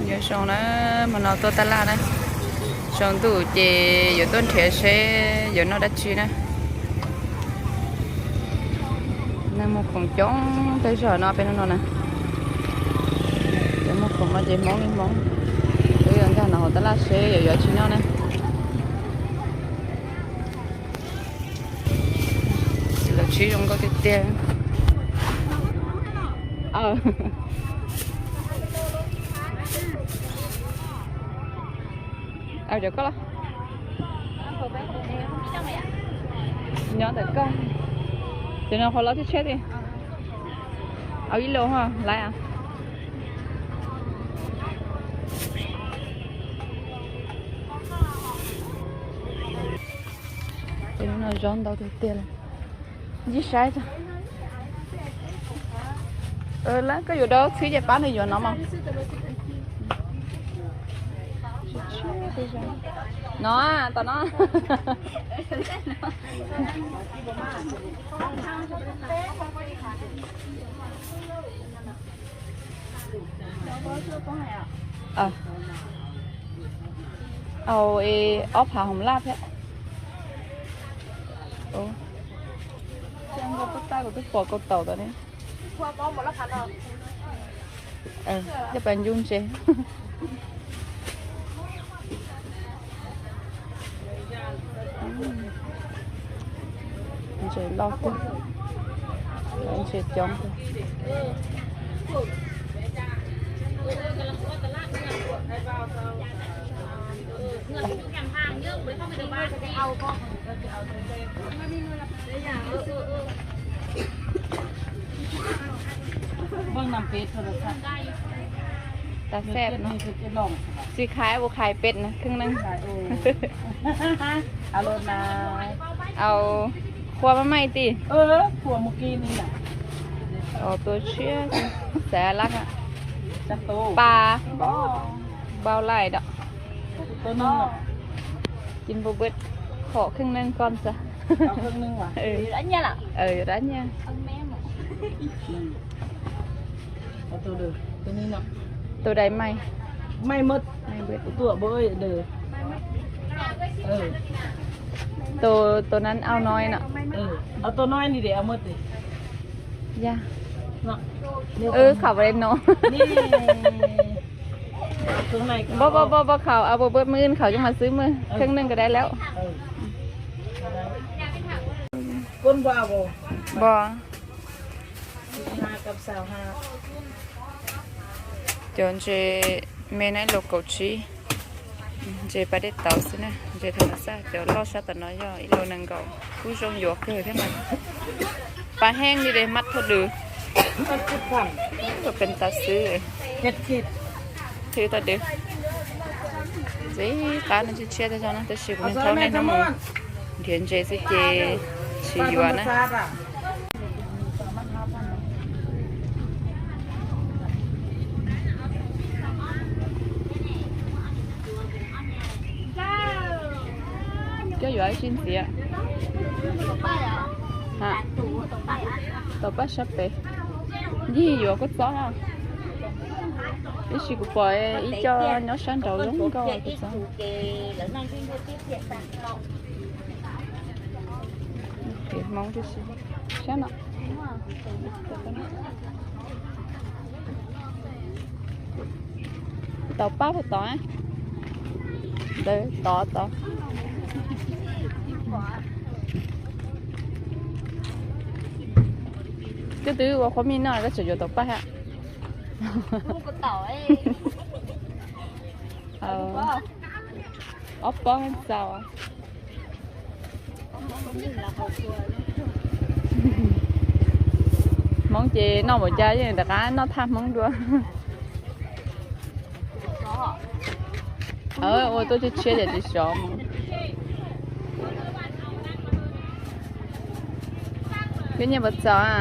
Nyob zoo na, hmo no tuaj taj laj na, tsaus ntuj ces yuav tuaj nrhiav seb yuav noj dab tsi na. Neeg muag khoom coob tej zaum no peb hnub no na. Cov muag khoom no ces Hmoob li Hmoob. Wb yuav nkag no hauv taj laj seb yuav yuav tsi noj na. Lawv tshib zoo nkauj tiag tiag. Cov koj los, nyob ntawm koj. Cov no qhov loj thiab tshiab tiag. Au ib lo ho laiv a. Cov no zaub ntau tiag tiag li. Ncig saib tso. Lawv koj yuav dau txhib ces pab nws yuav no mas. No, tom no. Au, es ob phav hoom laj thiab. Ua, kuv twb pom kau taum tod ne. Coj pas ncu ntses. Ntses loj kawg, ntses coob kawg. Tas xees no, tsis khaiv, kuv khaiv pem na, kheej neeg. Au, qhua maj maj tim. Tua tshiab, xav laj, pa, npau lais dom. Cin npau npawb, khom kheej neeg koj xav. Yuav dab nyiaj. Tus dais mais. Tus, tus nan au no no. Yog, khom li no. Npau npau npau khaum, npau npau maj khaum cov mas xwb mas kheej neeg kawg dai lawm. Npau. Cov ntses me no ib lo kaum tsib. Ntses pas dej tauv xwb na, ntses thas mas xaj. Cov loj sab tom no yog ib lo nees nkaum, kuj zoo yuav kawg thiab mas. Pas heej li de, mab thauj dws. Pes tas xwb. Thwb tau dws. Ntxim qab no, tshiab tshiab tej zog no, tab sis kuv niag thaub nej hnub mus nrhiav ntses xwb ces tsis yuav na. Koj yuav ib tsi ntxiv? Taum paj sab pem, yig yuav kua txob na. Tab sis kuv pom ib co nyob sab nraud zoo nkauj kua txob. Hmoob tib si, sab no. Taum paj puas tod? Ntawd tod tod. Koj twb ua qhov mij noj koj tseem yuav taum paj hab? Ob pob txaus. Hmoob ces noj npaum cas yeej rov qab noj thaj Hmoob dua. Ua tuaj tshiab tshiab ces tsis sov mus. Koj nyiaj puas txaus a?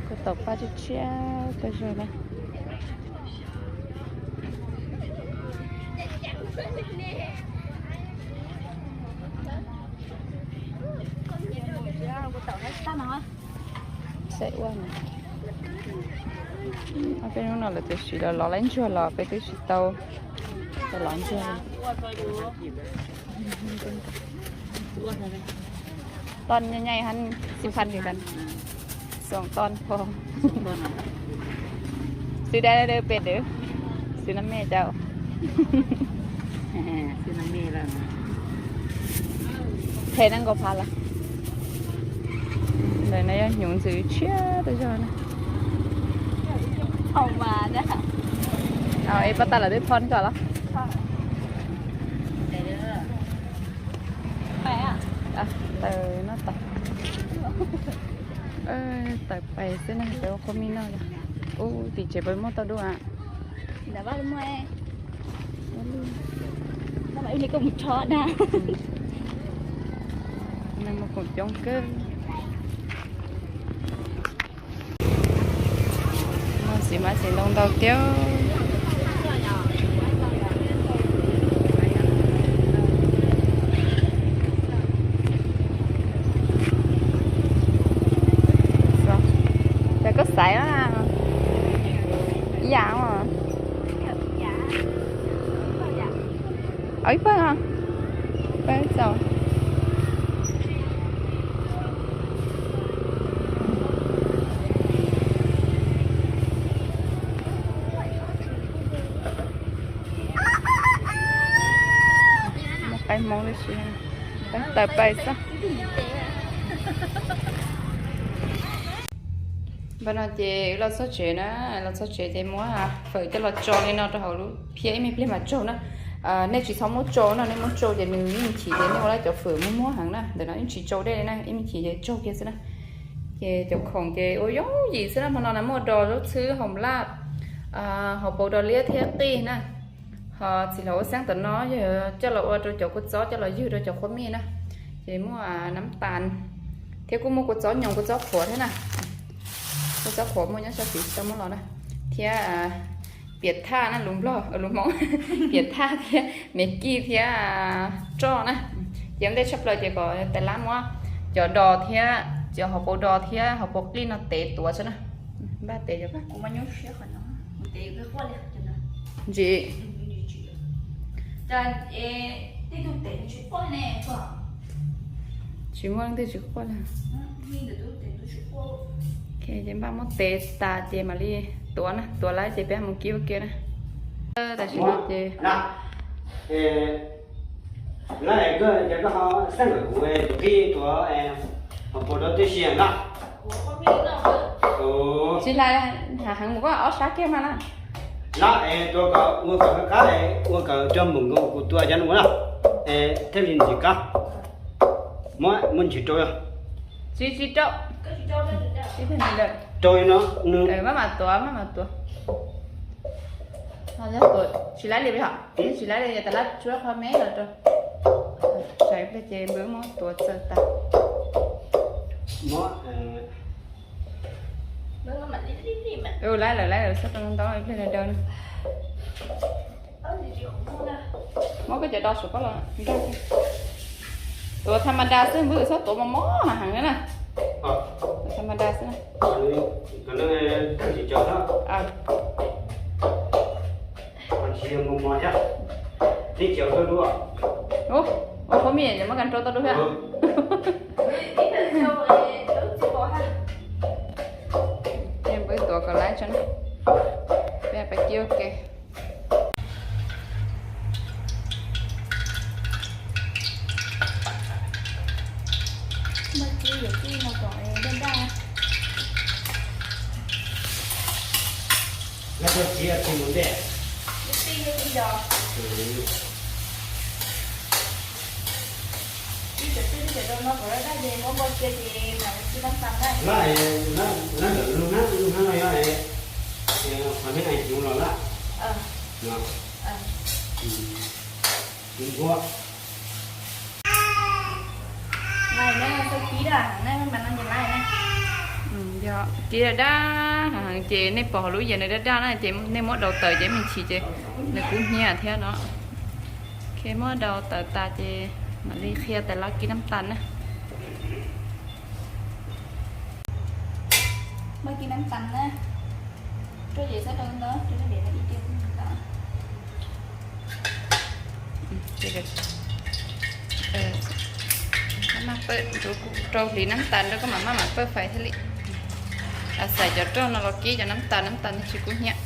Kuv taum paj tshiab tshiab kawg zog na. Peb hnub no lawv twb siv los lov laib ntsuag los peb twb tsis tau los lov ntsuag li. Ton nyaij nyaij hab xib phaj li kan xoom ton pho. Xwb dab dab pem dawm, xwb nab me cau. Phem nees nkaum phav lawm. Ntawm no yog hnyuv ntxwv tshiab tas zog na. Es pab tas lawm twb thon koj los. Tawm no tawm, tawm pais xwb na, peb ua qhov mij noj. Ub, tim tsev puas muaj tau dua? Neeg muaj koom coob kawg. Muaj xim mab xim ntoo ntau tiag. Cas koj xaiv ib yam os? Ib pawg, pawg txaus. Muaj qaib hmoob tib si, tawm pais xwb. Npaj no ces wb los txog tsev na, los txog tsev ces muab fawm coj los tso li no rau hauv lub phiab, ib me pliag mam tsaug na. Nej tsis txhob muab tsau no, nej muab tsau ces nws ib me chim ces nej ua lawm cov fawm muag muag heev na. Ntawm no ib tsis tsau dej li na, ib me chim ces tsaug kiag xwb na. Ces cov khoom ces ua yooj yim xwb na, hmo no na muaj dos zaub txhwb, hauv laj, hauv paus dos liab thiab qij na. Ho txiv hlob ua xeeb tom no yog coj los ua rau cov kua txob coj los ywg rau cov kua mij na. Ces muaj nab tas thiab kuj muaj kua txob nyoos kua txob qhuav thiab na. Kua txob qhuav muaj nyob sab tid tsis tau muab los na. Thiab piam thaj na, lus Nplog lus Hmoob, piam thaj thiab me kij thiab roj na. Ces ua ntej tshaj plaws ces kom tais lab muab cov dos thiab cov hauv paus dos thiab hauv paus qij no tev tuav tso na. Npaj tev, ntsis tsis muaj leej twg tsis quaj li. Ces npaj muab tev tas ces mam li tuav na, tuav lawm ces peb mus kib ua ke na. Tam sim no ces tsis lawm, heev mus koj ob sab kiag mas na. Lawm es tuav kom ua kom qab qab, ua kom cov npum nkaus kuv tua cov no na, thiaj li ntxim qab. Muab ntsis rau, tsis, tsis rau, rau no, maj mam tuav, maj mam tuav. Tsis laib li, tsis laib li, tas lab tsuab qhov me los rau. Tsam ib pliag ces npawg muab tuav txaws tas. Laib lawm, laib lawm, xob rau ntau ib pliag daws daws na. Muab koj cov dos saum koj los nrog. Tuav tha ma da xwb, npawg, txhob tuav mos mos heev na. Tha ma da xwb. Ua qhov mij ces muab kas rau tau dua thiab. Npawg tuav kom laib tso na. Peb pais kib ua ke. Kib daj daj heev ces nej pom hauv lub yias nws daj daj na ces nej muab daus tawm ces me ntsis ces nws kub hnyiab thiab no. Muab daus tawm tas ces mam li qhia tais lab kib nab tas na. Kib nab tas na, rau ces xab rau ntawd, rau ib diav no ib diav. Maj mam pawj, rau hliv nab tas rau koj mam maj mam pawj fais thiaj li. Xais cov roj no los kib cov nab tas, nab tas thiaj tsis kub hnyiab.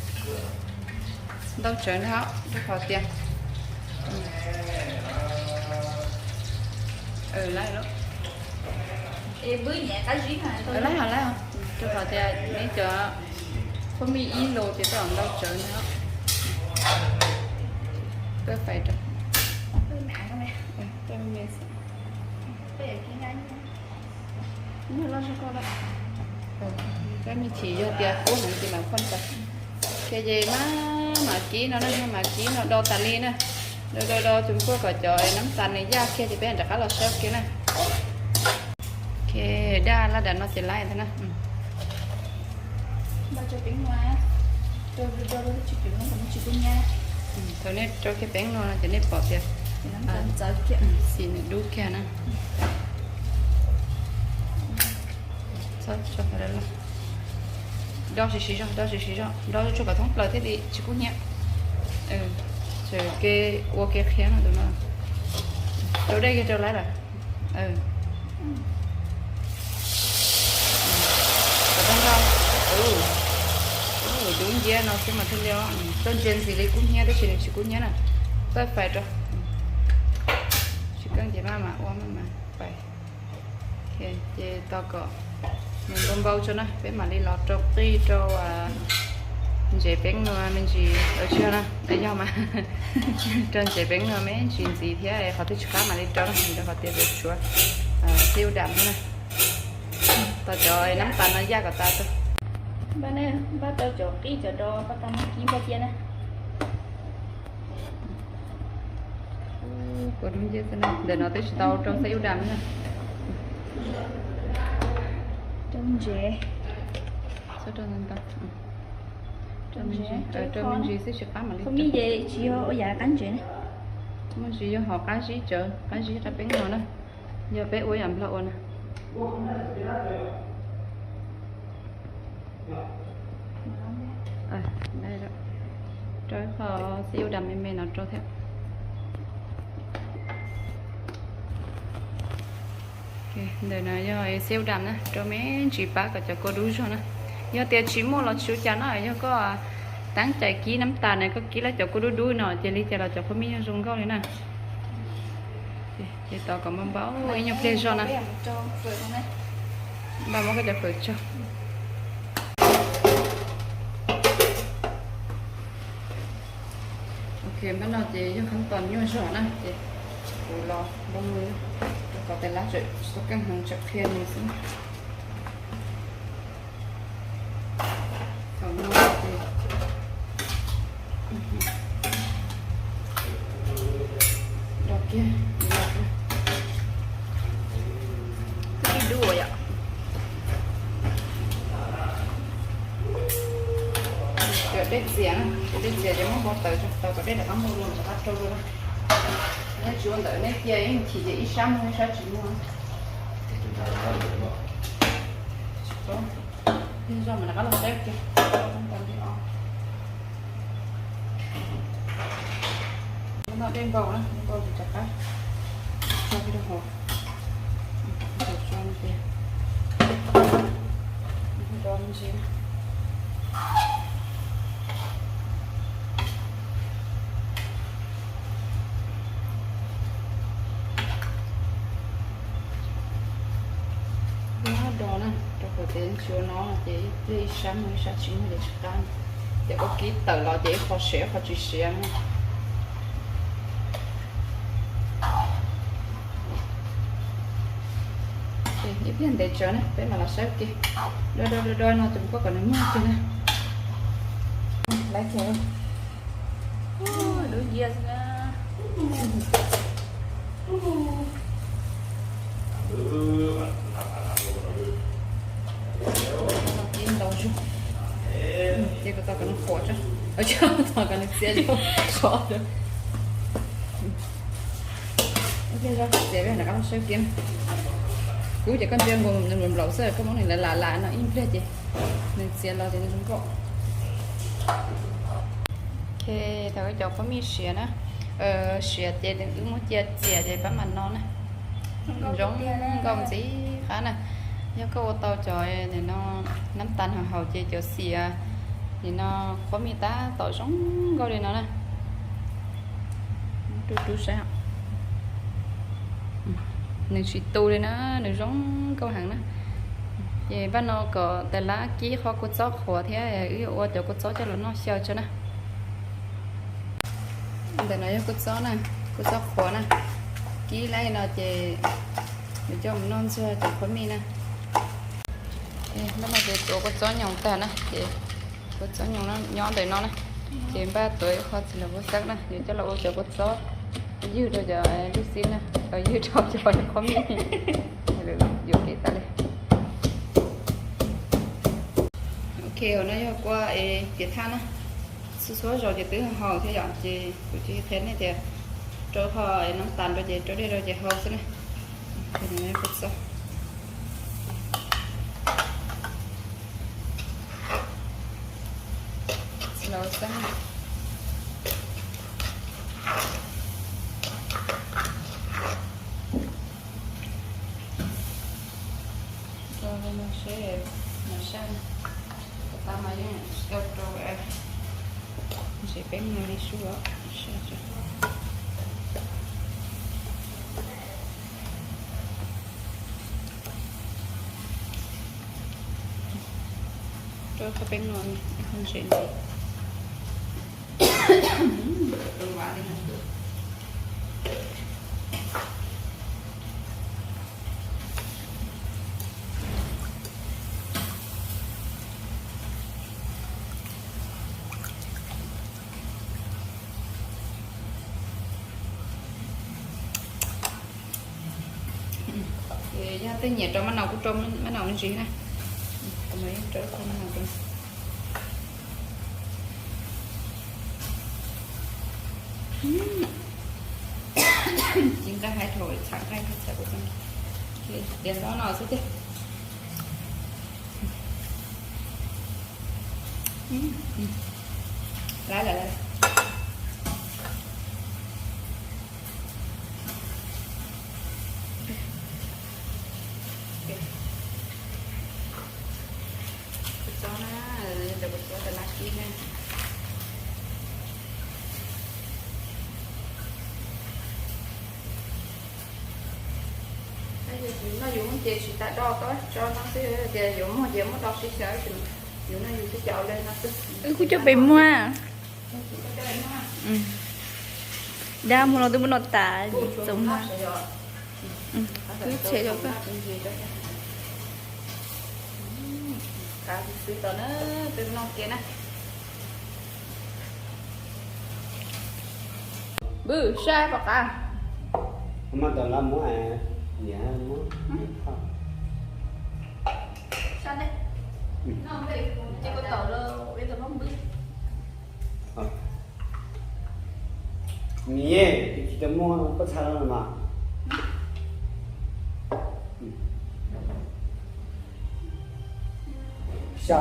Ntau tsawv ntag rau qhov tias, laib, laib, rau qhov tias neb cov phooj ywg ib los ces tej zaum ntau tsawv ntag. Pawj fais rau. Nyuag loj zog koj lawm. Kab me chim yog tias kub heev ces mam phoj tas. Ces maj mam kib no na, maj mam kib no do tas li na. Do do do tsuas npuaj kom cov nab tas nws yaj kiag ces peb rov qab los saib kiag na. Daj laj dam no ces laib ntag na. Thaum nej rau kiag peeb nua no ces nej pom tias xim nws dub kiag na. Do siv siv zog, do siv siv zog, do tsuag kom thoob plaws thiaj li tsis kub hnyiab. Tseem kev ua kev qhiab no tus no. Rau dej kiag rau laib lawm. Dub nciab no xwb mas thiaj li, rau ntses ntxiv li kub hnyiab tab sis nws tsis kub hnyiab na. Pawj fais rau. Tsis keej ces maj mam ua maj mam fais. Ces tos kom nws npau npau tso na peb mam li los rau qij rau ntsev peeb nua me ntsis, tsis yog na, yog mas, rau ntsev peeb nua me ntsis ntxiv thiab qhov twg tsis qab mam li rau na, rau qhov tias yuav tshuav xib u dam thiab na. Tos cov nab tas no yaj kom tas tso. Npaj, npaj rau cov qij cov do paj tas no kib npaj cia na. Ntawm no twb tsis tau rau xib u dam na. Rau ntsev, rau me ntsis xwb tsis qab mam li. Phooj ywg ces tsis yog ua yam qab ntsev na. Muaj ntsis yog hom qab zib tsawv, qab zib qab peeb no na. Yog peb ua yam nplog ua na. Rau ib qho xib u dam me me no rau thiab. Ntawm no yog xib u dam na, rau me ntsis pab kom cov kua dub zog na. Yog tias tsis muaj los tsis ua cas no, yog koj teeb cai kib nab tas na, koj kib lawm cov kua dub dub no ces li cas los cov kua me nyuag zoo nkauj li na. Ces tos kom npau npau ib nyuag pliag zog na. Npaj muab koj cov fawm tso. Ok, npaj no ces yog khab tos nyuaj zog na ces kuv los npau npau rau kom tais lab tsis tau keej heev tsam qhia nws xwb. Thaum no ces do kiag, twb dub yom. Cov dej txias na, cov dej txias ces muab npau taws tso, taws kom dej rov qab npau los rov qab rau dua na. Neb tsis ua ntawd neb cia ib chim ces ib sab muag ib sab tsis muag. Tsis paub, lig zog mas rov qab los saib kiag. Noj dej npau na, dej npau ces rov qab tso kiag rau hauv. Tso tias do me ntsis na. Ua do na, rau qhov tias ntsia no ces ib pliag ib sab muag ib sab tsis muag ces tsis qab. Ces koj kib tawm los ces ib qho siav ib qho tsis siav na. Ib pliag ntev tsawv na peb mam los saib kiag. Do do do do no ces kuv pab kom nws muag kiag na. Laiv kiag. Dub nciab xwb na. Ib ntau zog. Ces kom tau kom nws qhuav tso, kom nws txias zog qhov. Ib pliag zog txias peb rov qab los saib kiag na. Kub ces koj ntsia nkaus nws nplaum nplaum xwb, koj muab nws lam lam lam no ib pliag ces nws txias los ces nws zoo nkauj. Ok, thaum wb cov qhuav mij siav na, siav ces wb muab cia txias ces pab mam no na. Zoo nkauj ntxim qab na. Yog koj ua tau cov nim no nab tas haus haus ces cov xiav nim no qhuav mij tab tom zoo nkauj li no na. Rub rub saib, nws tsis tu li na, nws zoo nkauj heev na. Ces npaj no kom tais lab kib qhov kua txob qhuav thiab wb yuav ua cov kua txob coj los noj xyaw tso na. Ntawm no yog kua txob na, kua txob qhuav na. Kib lawm no ces yuav coj mus noj ntxuag cov qhuav mij na. Npaj no ces tuav kua txob nyoos tag na ces kua txob nyoos nyob ntawm no na. Ces npaj tuav ib qho txiv laum kua xeeb na, yuav coj los ua cov kua txob ywg rau cov lub xib na, ywg rau cov qhuav mij. Yuav kev tas li. Ok, no yog kua piam thaj na. Txhua txhua zaus ces twb haus thiab yom, ces kuv cia li qhia nej tias rau qhov nab tas rau ces rau dej rau ces hau xwb na. Txiv laum xeeb. Rau no seb, no sab, tab mas yeej tsis tau rau, ntshe peb muag li sub. Rau qhov peb muag ntse ntse. Yog twg nyiam rau maj naus kuj rau maj naus me ntsis na. Kuv mas yeej rau maj naus rau. Ci nqaij haib dhau, txham nqaij thiab txham kuv txeeg. Tias nto no xwb tiag. Lawm lawm lawm. Kuv txob na, cov kuv txob tas lab kib na. Noj yus ces tsis tas do, tso no xwb, tias yuav muag ces muab do sib xyaw, yus noj yus twb cov le no xwb. Wb kuj coj pem muag. Dab muag no twb muab no tas txaus muag. Twb tshem rau koj. Xwb tau na, peb noj kiag na. Npwg saib pom qab. Mas tom lab muab, niam muab. Sab ntej. Ces kuv tom los peb tau muab npwg. Niam, tsis tau muab pob txha no mas. Xya,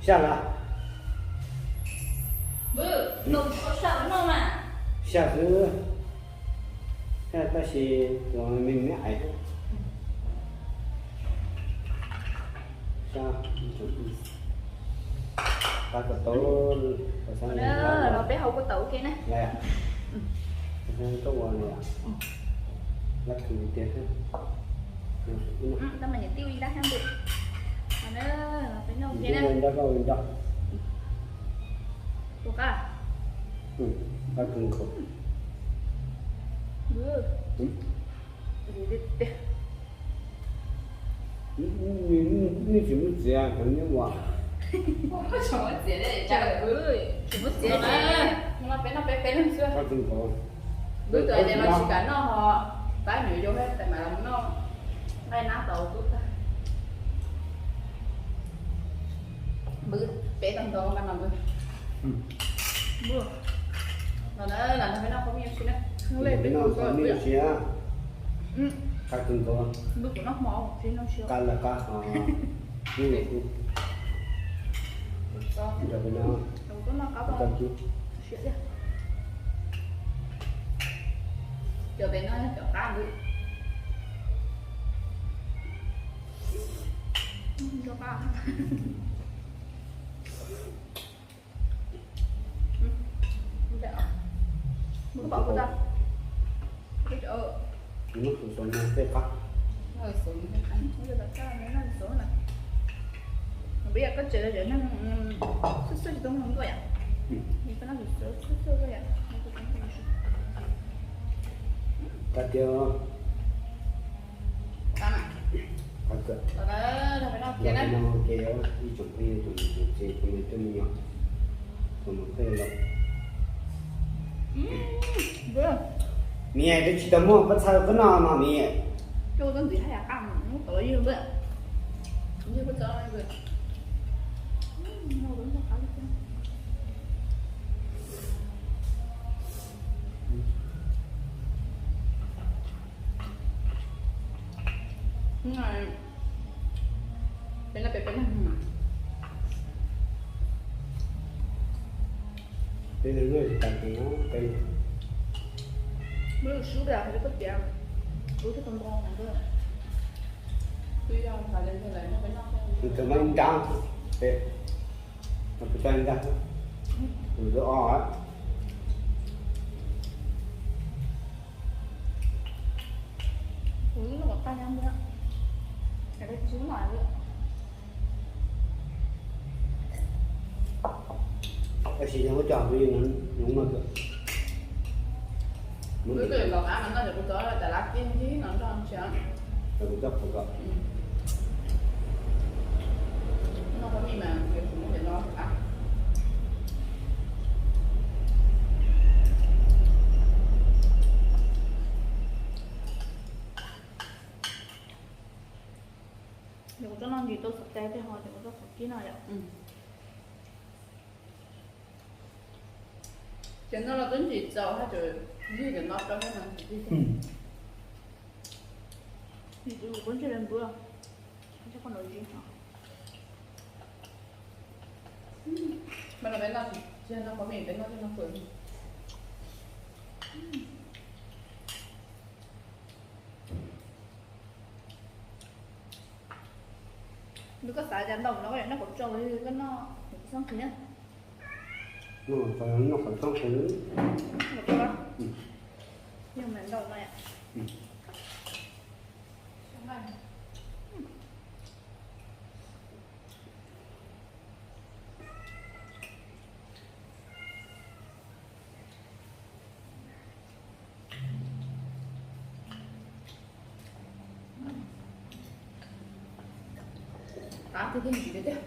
xya na. Xya xwb. Xya tab sis tus me me ais. Xya, tas kom tau. Los peb hau kuj tau ua ke na. Lab kws tiag. Tab mas niam tij ua ib dab thiab npwg. Peb noj ua ke na. Ua qab. Qab kawg nkaus. Nws tsis muaj txiv, kawg nyob ua. Tsis muaj txiv, no peb noj peb peb leeg xwb. Qab kawg nkaus. Npwg tus tias los tsis kam noj ho, tab nyuam yau thiab tais mas los noj nqaij nab tau tub tag. Npwg peb tau ntau mas no npwg. No na, lam nrog peb noj qhov me nyuam si na. Peb noj qhov me nyuam si na. Qab kawg nkaus. Qab lawm qab ho. Nyob ntawm kuv. Nrog peb noj. Qab kawg kiag. Cov peb noj yog cov qab nkaus. Koj tsev cov neeg xwb xwb tsis tau mloog tuaj yom? Qab tiag. Qab kawg. Los no ua ke ib tsoom phooj ywg, tsoom niam tsoom txiv, tsoom me tub me nyuam, tsoom muam phauj los. Miv, twb tsis tau muaj pob txha koj noj no Miv. Peb no peb peb no. Peb no tsis tas tis no peb. Lub sub tas li koj tias, ub twb tau nto. Twb yog tas li nws tau mas ib nrab, peb, peb tau ib nrab, tus ob. Kuv lub no kom tag nyob ntiag, es peb tsis muab noj li. Tab sis yog muab coj peb nyob no. Kuv twb los qab mas noj ces kuv txov tas lab kiag ncig no nrog ntsia. Kuv txoj qhov kom noj pab mij mas kuv muab cov no qab. Ces kuv txoj noj ntsis tau xov cai tej ho ces kuv txoj qhov kib no yom. Ces no los twb ntsis txaus hab tseem yig cov no rau hab no. Ntsis kuv pub ntsej le npua, tsis koj nov zis no. Mas no peb noj tsis yog noj pab mij, peb noj tej no pw. Nws koj xav cas ntau no koj noj qhov tso, koj noj qhov txob nqhis. Noj qhov txob nqhis. Yog mas ntau no. Qab tiag tiag ntsis tiag tiag.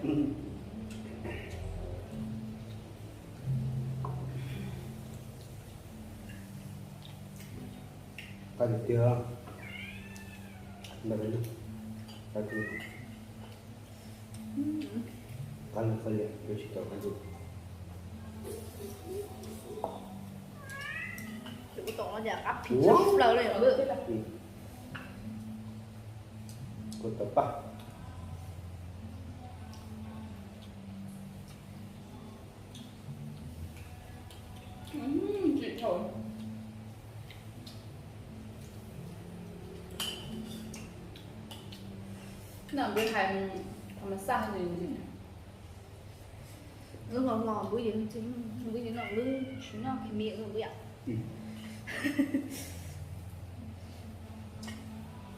Qab tiag tiag. Ntawm no, qab tiag. Qab no qab liam, yuav tsis tau qab ntug. Kuv tom no cas qab phim tshaj plaws li. Kuv tom paj. Tsis thaum no npwb hais qhov mas xaj ntsis ntsis. Lub hlau hlau npwb ces ntxim, npwb ces no npwb tsis noj khis mis npwb yom.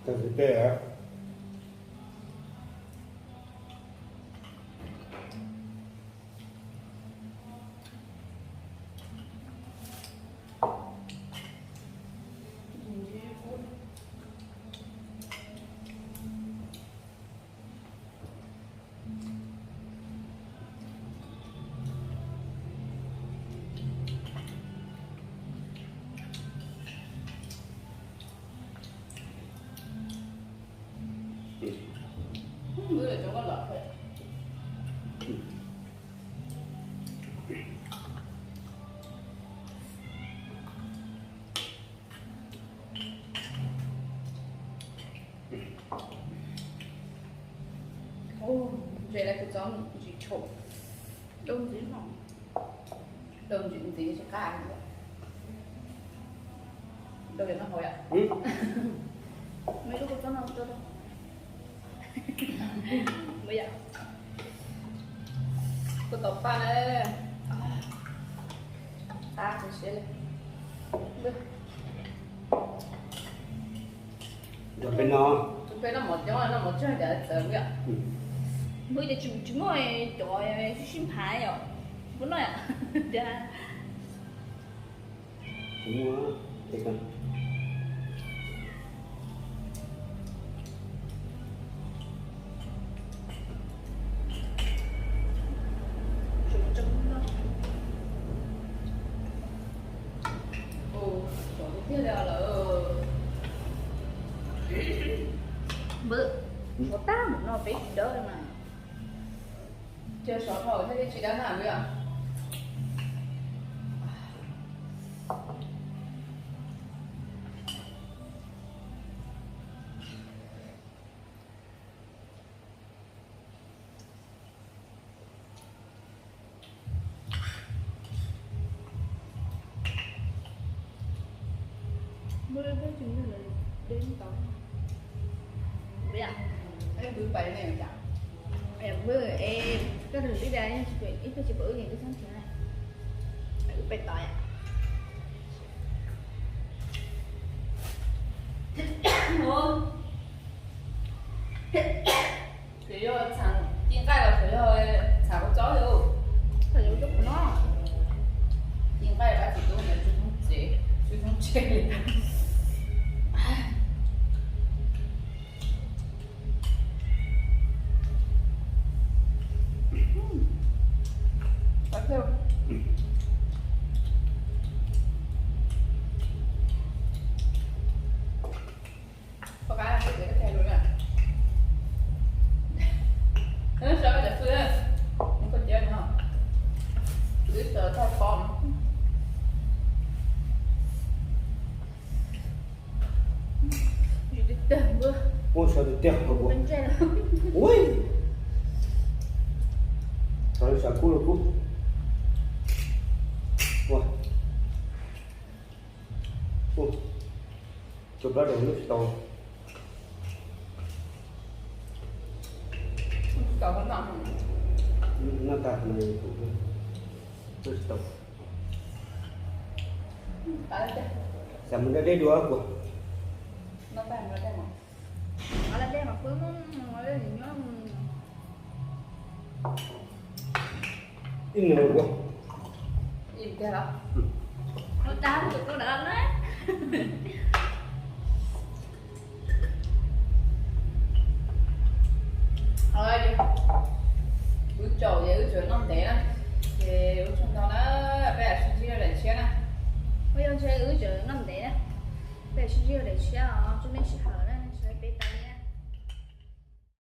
Tag xwb tej. Ntses lawv kuv txob ntsis tshum. Dau ntxiv no. Dau ntsis ntxiv tsis qab. Dau yog noj hauv yom. Me lub kuv txob no rau. Kuv tau paj na. Qab siab li. Peb no, peb noj mov coob, noj mov tsawg cas txawv li. Npawg ces tsis muaj cov sib sib nphav yom, puas noj yom? Tsis muaj. Npawg, ua tab mus no peb tsis dawb mas. Cia sov dhau thiaj li tsis dawb na npawg. Koj tus tij laug ib tug tsis pom wb, wb txhob nrhiav na. Wb pem tod yom. Ces yog txhav ci nqaij los xyov yog txhav kua txob li. Txhav kua txob no. Ci nqaij dab tsi tub ntawd tsis thoob tsev, tsis thoob tsev li. Poj kab, peb cov thaij lus na. Sawv cov fwj, koj cia no. Wb sawv thaij pom. Ua sawv tiag tiag. Ui, sawv kub los kub. Ua, ua, cov plaub daim noj tsis tau. Noj tag no, noj tsis tau. Xav mus da dej dua kuv. Ib nus kuv. Wb tsaus ces wb tseem noj ntev na, ces ua tsaug ntau na, peb mam sib ntsib daim tshiab na. Ua tsaug, wb tseem noj ntev na, peb mam sib ntsib daim tshiab os, tsoom nej sij hawm na, sawv peb tau li.